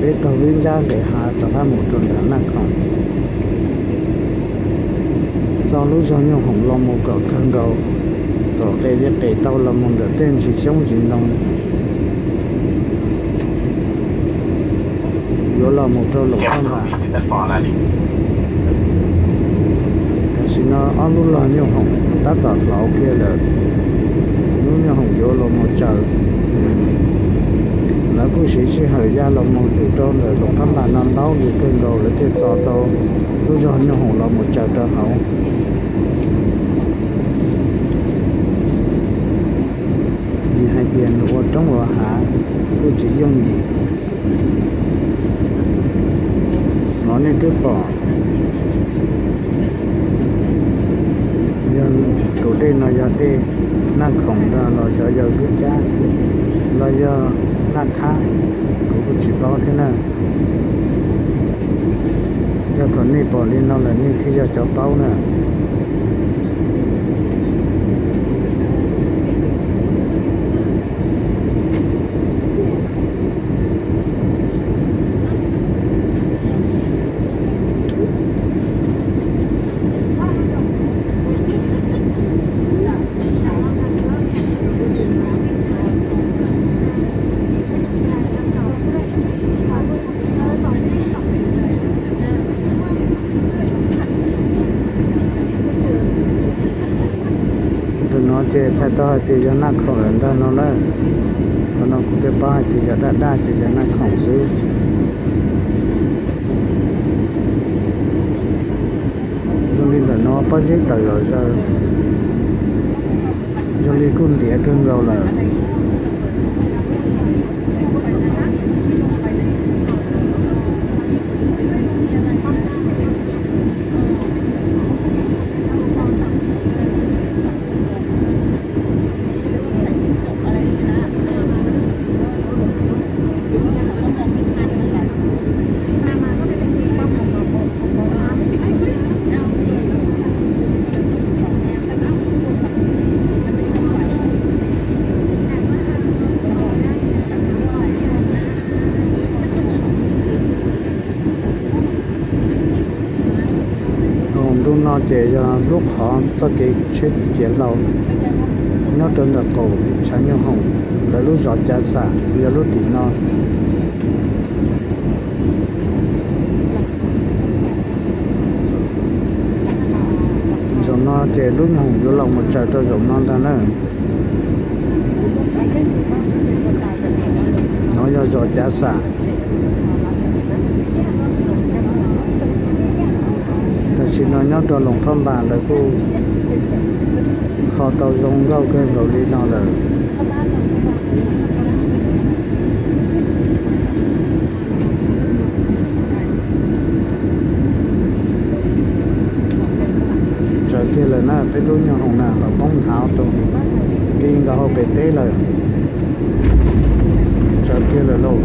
Peb taug lub ncab nqes hav rov qab mus rau nram Naj Khoom, txog lub zog Nyuj Hoom los mus kom kawg nkaus, kom qes li qes tau los mus ntawm tej ntsis xyoob ntsis ntoo, yuav los mus rau Loos Phaj Npas. Tam sim no ob lub log Nyuj Hoom tab tom hlauv kiag lawm, lub Nyuj Hoom yuav los mus tsaws. Lawv kuj siv sij hawm ya los mus lwm rau ntawm Loos Phaj Npas no ntau lus kawg nkaus lawv thiaj txo tau lub zog Nyuj Hoom los mus tsaws rau hauv. Vim hais tias nws ua roob ua hav kuj tsis yooj yim. No nej twb pom, yog tus dej no yog dej Naj Khoom ntag los xyov yog Vwj Cab los yog Naj Thab, kuv kuj tsis paub thiab na. Yog thaum nej pom li no lawm nej thiaj yog cov paub na. Tus no ces txhais tau hais tias yog Naj Khoom lawm ntag no na. Qhov no kuv thiaj paub hais tias yog daj daj ces yog Naj Khoom xwb. Zoo li ntawm no pob zeb tawm zom zaws, zoo li kuj ntiav kawg nkaus lawm. Ntu no ces yog lub qhov txoj kev tsheb ciav hlau nyob rau ntawm qaum tshav Nyuj Hoom, lawv lub zos Cav Xam yog lub tim no. Zaum no ces lub Nyuj Hoom yuav los mus tsaws rau zaum no ntag na. No yog zos Cav Xam. Tam sim no nyob rau Loos Phaj Npas lawv kuj kho tau zoo nkauj kawg nkaus li no lawm. Tsaws kiag lawm na, peb lub Nyuj Hoom na los poob nthav rau ti nkaus hauv pem teb lawm. Tsaws kiag lawm lauj.